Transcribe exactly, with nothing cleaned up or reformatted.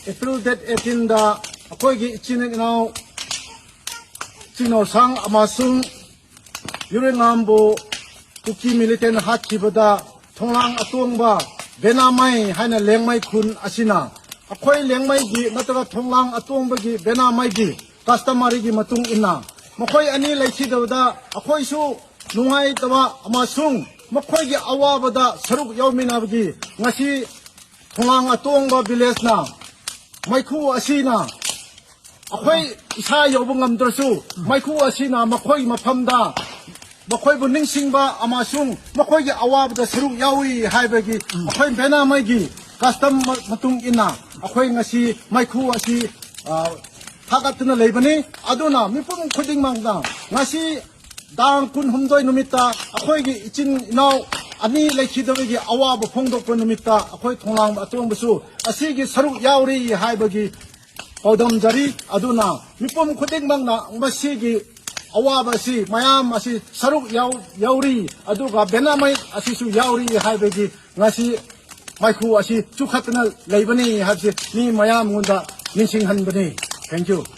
April date ꯑꯩꯠꯇꯤꯟꯗ ꯑꯩꯈꯣꯏꯒꯤ ꯏꯆꯤꯟ ꯏꯅꯥꯎ ꯆꯤꯡꯅꯥꯎꯁꯥꯡ ꯑꯃꯁꯨꯡ ꯌꯨꯔꯦꯉꯥꯝꯕꯨ ꯀꯨꯀꯤ ꯃꯤꯂꯤꯇꯦꯟ ꯍꯥꯠꯈꯤꯕꯗ ꯊꯣꯡꯂꯥꯡ ꯑꯇꯣꯡꯕ ꯕꯦꯅꯥꯃꯩ ꯍꯥꯏꯅ ꯂꯦꯡꯃꯩ ꯈꯨꯟ ꯑꯁꯤꯅ ꯑꯩꯈꯣꯏ ꯂꯦꯡꯃꯩꯒꯤ ꯅꯠꯇ꯭ꯔꯒ ꯊꯣꯡꯂꯥꯡ ꯑꯇꯣꯡꯕꯒꯤ ꯕꯦꯅꯥꯃꯩꯒꯤ ꯀꯁꯇꯃꯔꯤꯒꯤ ꯃꯇꯨꯡ ꯏꯟꯅ ꯃꯈꯣꯏ ꯑꯅꯤ ꯂꯩꯈꯤꯗꯕꯗ ꯑꯩꯈꯣꯏꯁꯨ ꯅꯨꯡꯉꯥꯏꯇꯕ ꯑꯃꯁꯨꯡ ꯃꯈꯣꯏꯒꯤ ꯑꯋꯥꯕꯗ ꯁꯔꯨꯛ ꯌꯥꯎꯃꯤꯟꯅꯕꯒꯤ ꯉꯁꯤ ꯊꯣꯡꯂꯥꯡ ꯑꯇꯣꯡꯕ ꯚꯤꯂꯦꯖꯅ ꯃꯩꯈꯨ ꯑꯁꯤꯅ ꯑꯩꯈꯣꯏ ꯏꯁꯥ ꯌꯧꯕ ꯉꯝꯗ꯭ꯔꯁꯨ ꯃꯩꯈꯨ ꯑꯁꯤꯅ ꯃꯈꯣꯏꯒꯤ ꯃꯐꯝꯗ ꯃꯈꯣꯏꯕꯨ ꯅꯤꯡꯁꯤꯡꯕ ꯑꯃꯁꯨꯡ ꯃꯈꯣꯏꯒꯤ ꯑꯋꯥꯕꯗ ꯁꯔꯨꯛ ꯌꯥꯎꯏ ꯍꯥꯏꯕꯒꯤ ꯑꯩꯈꯣꯏ ꯕꯦꯅꯥꯃꯩꯒꯤ ꯀꯁꯇꯝ ꯃꯇꯨꯡ ꯏꯟꯅ ꯑꯩꯈꯣꯏ ꯉꯁꯤ ꯃꯩꯈꯨ ꯑꯁꯤ, ꯑ, ꯊꯥꯒꯠꯇꯨꯅ ꯂꯩꯕꯅꯤ꯫ ꯑꯗꯨꯅ ꯃꯤꯄꯨꯝ ꯈꯨꯗꯤꯡꯃꯛꯅ ꯉꯁꯤ ꯇꯥꯡ ꯀꯨꯟꯍꯨꯝꯗꯣꯏ ꯅꯨꯃꯤꯠꯇ ꯑꯩꯈꯣꯏꯒꯤ ꯏꯆꯤꯟ ꯏꯅꯥꯎ ꯑꯅꯤ ꯂꯩꯈꯤꯗꯕꯒꯤ ꯑꯋꯥꯕ ꯐꯣꯡꯗꯣꯛꯄ ꯅꯨꯃꯤꯠꯇ ꯑꯩꯈꯣꯏ ꯊꯣꯡꯂꯥꯡ ꯑꯇꯣꯡꯕꯁꯨ ꯑꯁꯤꯒꯤ ꯁꯔꯨꯛ ꯌꯥꯎꯔꯤ ꯍꯥꯏꯕꯒꯤ ꯄꯥꯎꯗꯝꯖꯔꯤ꯫ ꯑꯗꯨꯅ ꯃꯤꯄꯨꯝ ꯈꯨꯗꯤꯡꯃꯛꯅ ꯃꯁꯤꯒꯤ ꯑꯋꯥꯕ ꯑꯁꯤ ꯃꯌꯥꯝ ꯑꯁꯤ ꯁꯔꯨꯛ ꯌꯥꯎ-, ꯌꯥꯎꯔꯤ, ꯑꯗꯨꯒ ꯕꯦꯅꯥꯃꯩ ꯑꯁꯤꯁꯨ ꯌꯥꯎꯔꯤ ꯍꯥꯏꯕꯒꯤ ꯉꯁꯤ ꯃꯩꯈꯨ ꯑꯁꯤ ꯆꯨꯈꯠꯇꯅ ꯂꯩꯕꯅꯤ ꯍꯥꯏꯕꯁꯤ ꯃꯤ ꯃꯌꯥꯝꯉꯣꯟꯗ ꯅꯤꯡꯁꯤꯡꯍꯟꯕꯅꯤ꯫ Thank you꯫